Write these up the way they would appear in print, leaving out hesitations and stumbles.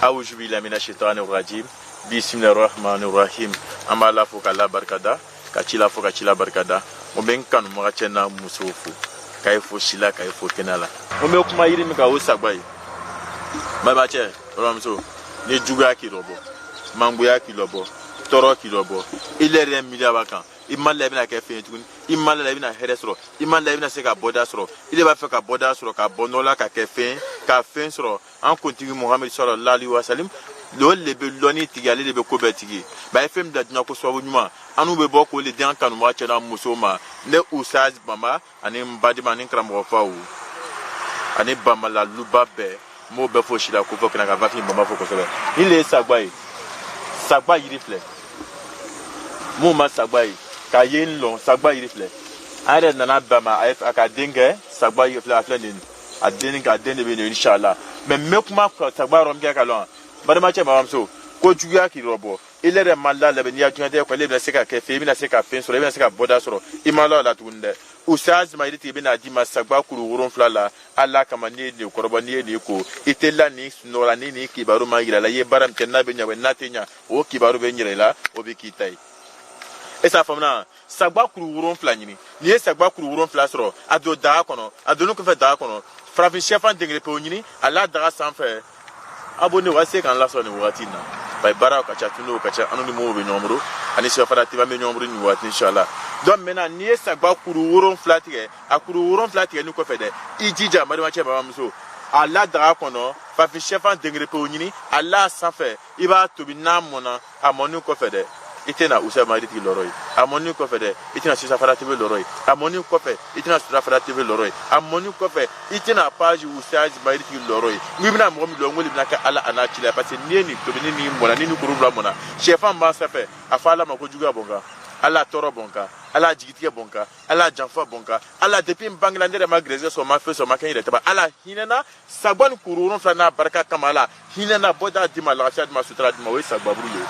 Awuzu bilahi mina shaitani rajim, bisimilahi rahmani rahim. An b'Ala fo k'Ala barikada, ka cila fo ka cila barikada. N bɛ n kanubaga cɛ n'a musow fo, k'a ye fo si la, k'a ye fo kɛnɛ la. N bɛ kuma yiri min kan, o sagba ye. Balimakɛ, balimamuso, ni juguya k'i lɔbɔ, mangoya k'i lɔbɔ, tɔɔrɔ k'i lɔbɔ, i yɛrɛ miiriya b'a kan, i ma la i bɛna kɛ fɛn ye tuguni, i ma la i bɛna hɛrɛ sɔrɔ, i ma la i bɛna se ka bɔda sɔrɔ, i de b'a fɛ ka bɔda sɔrɔ, ka bɔ nɔgɔ la, ka kɛ fɛn ye, ka fɛn sɔrɔ. An kuntigi Muhamadu sallallahu alaihi wasallam, o le bɛ lɔnni tigi, ale de bɛ ko bɛɛ tigi. Ba ye fɛn min bila diɲɛ ko sababu ɲuman, an n'u bɛ bɔ k'o le di an kanubaga cɛ n'a musow ma. Ne Usaz Bamba ani n badenma ani n karamɔgɔ faw ani bamalaluba bɛɛ, n b'o bɛɛ fo si la ko fɔ kɛnɛ ka bafin Bamba fo kosɛbɛ. Nin le ye sagba ye, sagba yiri filɛ. Mun ma sagba ye k'a ye n lɔn, sagba yiri filɛ. An yɛrɛ nana bɛn a ma, a ka den kɛ sagba yiri filɛ, a filɛ nin ye, a den ka den de bɛ yen inshallah. Mais n bɛ kuma sagba yɔrɔ min kɛ ka lɔn, balimacɛ, balimamuso, ko juguya k'i lɔbɔ, i yɛrɛ ma la labɛn n'i ya diɲɛlatigɛ kɔ, i bɛna se ka kɛ fɛn, i bɛna se ka fɛn sɔrɔ, i bɛna se ka bɔda sɔrɔ, i ma la o la tuguni dɛ. Usaz ma yiri tigi bɛna d'i ma sagba kuru 7 la Ala kama. N'i ye nin kɔrɔbɔ, n'i ye nin ko, i tɛ la nin sunɔgɔ la ni nin kibaru ma yira la. I ye baara min kɛ, n'a bɛ ɲɛ, n'a tɛ ɲɛ, o kibaru bɛ ɲɛra i la, o bɛ k'i ta ye. E s'a faamuna? Sagba kuru 7 ɲini. N'i ye sagba kuru 7 sɔrɔ, a don daga kɔnɔ. A donni kɔfɛ daga kɔnɔ, farafin sɛfan den kelen pewu ɲini, a la daga sanfɛ. Abonné wa se k'an lasɔrɔ nin wagati in na, bari baaraw ka ca, tundow ka ca, an ni mɔgɔw bɛ ɲɔgɔn bolo, ani sɛfara TV bɛ ɲɔgɔn bolo nin wagati inshallah. Donc maintenant, n'i ye sagba kuru 7 tigɛ, a kuru 7 tigɛ ni kɔfɛ dɛ, i jija, balimacɛ, balimamuso, a la daga kɔnɔ, farafin sɛfan den kelen pewu ɲini, a la sanfɛ, i b'a tobi. N'a mɔnna, a mɔni kɔfɛ dɛ, i tɛna Usaz ma yiritigi lɔrɔ ye. A mɔni kɔfɛ dɛ, i tɛna Sisafara TV lɔrɔ ye. A mɔni kɔfɛ, i tɛna Suturafara TV lɔrɔ ye. A mɔni kɔfɛ, i tɛna page Usaz ma yiritigi lɔrɔ ye. N ko i bɛna mɔgɔ min lɔ, n ko de bɛna kɛ Ala a n'a cila, parce que n'i ye nin tobi, ni nin mɔna, ni nin kuru fila mɔna, sɛfan b'a sanfɛ, a fɔ Ala ma ko juguya bɔ n kan, Ala tɔɔrɔ bɔ n kan, Ala jigitigɛ bɔ n kan, Ala janfa bɔ n kan, Ala depuis n bangela ne yɛrɛ ma gɛrɛsɛgɛ sɔrɔ, ma fɛn sɔrɔ, ma kɛ n yɛrɛ taba, Ala hinɛna sagba ni kuru 7 n'a barika kama, Ala hinɛna, bɔda di ma, lafiya di ma, sutura di ma. O ye sagbaburu ye.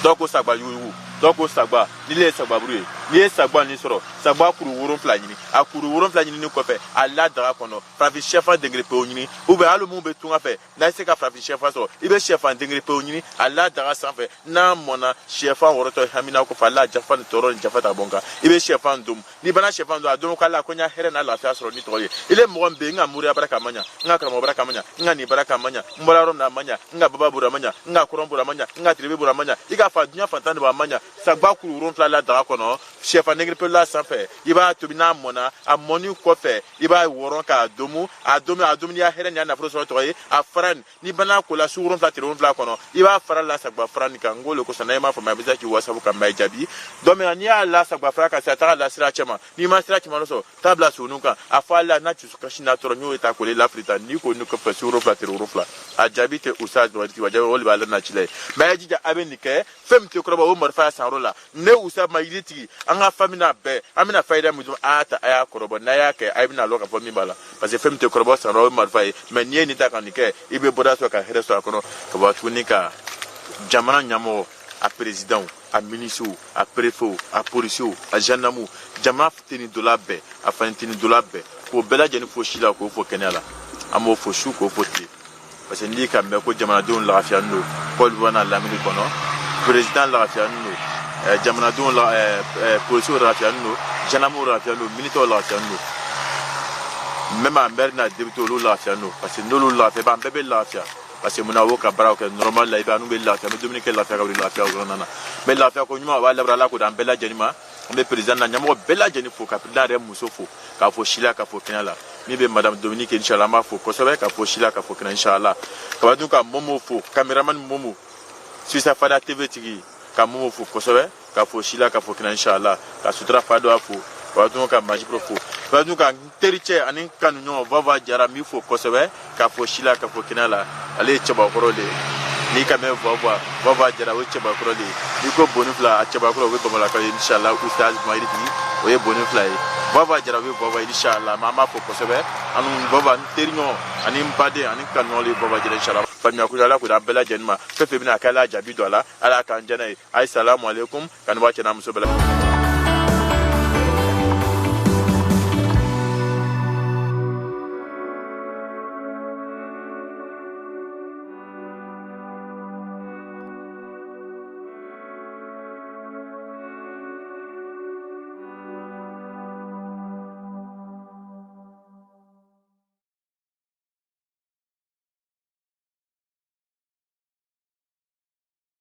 Dɔw ko sagba yuguyugu, dɔw ko sagba. Ni le ye sagbaburu ye, n'i ye sagba nin sɔrɔ, sagba kuru 7 ɲini. A kuru 7 ɲinini kɔfɛ, a la daga kɔnɔ, farafin sɛfan den kelen pewu ɲini, ou bien hali mun bɛ tunga fɛ, n'a se ka farafin sɛfan sɔrɔ, i bɛ sɛfan den kelen pewu ɲini, a la daga sanfɛ. N'a mɔnna, sɛfan wɔrɔtɔ hamina kɔfɛ, ala jafa ni tɔɔrɔ ni jafa ta bɔ n kan, i bɛ sɛfan dun. N'i banna sɛfan dun, a don ko Ala ko n ya hɛrɛ n'a lafiya sɔrɔ ni tɔgɔ ye. I le mɔgɔ min bɛ yen, n ka moriya baraka ma ɲa, n ka karamɔgɔ baraka ma ɲa, n ka nin baraka ma ɲa, n bɔra yɔrɔ min na a ma ɲa, n ka baba bora ma ɲa, n ka kɔrɔn bora ma ɲa, n ka tilebe bora ma ɲa, i ka fa diɲɛ fantan de b'a ma ɲa. Sagba kuru 7 la daga kɔnɔ, sɛfan den kelen pewu la sanfɛ, i b'a tobi. N'a mɔnna, a mɔni kɔfɛ, i b'a wɔrɔn k'a domu. A domu, a dumuni ya hɛrɛ ni ya nafolo sɔrɔ tɔgɔ ye. A fara nin, n'i banna ko la, su 7 tile 7 kɔnɔ, i b'a fara la sagba fara nin kan. N k'o le kosɔn, n'a m'a faamuya, a bɛ se k'i WhatsApp kan, n b'a jaabi. Donc maintenant, n'i y'a la sagba fara kan sisan, taga la sira cɛma. N'i ma sira cɛma sɔrɔ, taa bila sonu kan. A fɔ a la n'a dusukasi n'a tɔɔrɔ, n y'o ta k'o le lafili ta n'i ko ni kɔfɛ, su 7 tile 7, a jaabi tɛ usa dɔgɔtigi wa, jaabi o de b'a la na ci la ye. Mais a ye jija, a bɛ nin kɛ, fɛn min tɛ kɔrɔbɔ, o marifa sanyɔrɔ la. Ne usa ma yiri tigi, an ka famille n'a bɛɛ, an bɛna fayida min dun, a y'a ta, a y'a kɔrɔbɔ. N'a y'a kɛ, a bɛna lɔn k'a fɔ min b'a la, parce que fɛn min tɛ kɔrɔbɔ sanyɔrɔ, o ye marifa ye. Mais n'i ye nin ta ka nin kɛ, i bɛ bɔda sɔrɔ ka hɛrɛ sɔrɔ a kɔnɔ. Ka bɔ tuguni ka jamana ɲɛmɔgɔ, a présidentw, a ministrew, a préfetw, a policiers, a gendarmew, jamana tenidola bɛɛ, a fani tenidola bɛɛ, k'o bɛɛ lajɛlen fo si la, k'o fo kɛnɛya la. An b'o fo su, k'o fo tile, parce que n'i ka mɛn ko jamanadenw lafiyalen don Côte d'Ivoire n'a lamini kɔnɔ, président lafiyalen don, jamanadenw la, policiers lafiyalen don, gendarmew lafiyalen don, militaires lafiyalen don, même a maire n'a député, olu lafiyalen don, parce que n'olu lafiya, an bɛɛ bɛ lafiya. Parce que munna o ka baaraw kɛ normal la, i b'a n'u bɛ lafiya, an bɛ dumuni kɛ lafiya, ka wuli lafiya kɔnɔna na. Mais lafiya ko ɲuman, o b'a labara, Ala k'o d'an bɛɛ lajɛlen ma. An bɛ président na ɲɛmɔgɔ bɛɛ lajɛlen fo, ka président yɛrɛ muso fo, k'a fo si la, k'a fo kɛnɛ la. Min bɛ madame Dominique, inshallah, an b'a fo kosɛbɛ, k'a fo si la, k'a fo kɛnɛ, inshallah. Ka dun ka Momo fo, caméraman Momo, Suisa Fada TV tigi, ka Momo fo kosɛbɛ, k'a fo si la, k'a fo kɛnɛ, inshallah. Ka Sutura Fado fo, ka dun ka Majibro fo, ka dun ka n tericɛ ani n kanuɲɔgɔn Vava Jara n b'i fo kosɛbɛ, k'a fo si la, k'a fo kɛnɛ la. Ale ye cɛbakɔrɔ de ye. N'i ka mɛn Vava, Vava Jara, o ye cɛbakɔrɔ de ye. N'i ko bonni fila, a cɛbakɔrɔ, o bɛ bamalakaw ye, inshallah. Ustaz Mayiri tigi, o ye bonni fila ye. Vava Jara, o bɛ Vava, inshallah. An b'a fo kosɛbɛ. Ani Vava, n teriɲɔgɔn ani n baden ani n kanuɲɔgɔn de ye Vava Jara, inshallah. Faamuya ko Ala k'o d'an bɛɛ lajɛlen ma. Fɛn fɛn bɛna kɛ, Ala jaabi don a la, Ala k'an jɛnɛ ye. Ayi, salamu aleykum, kanubaga cɛ n'a muso bɛɛ la.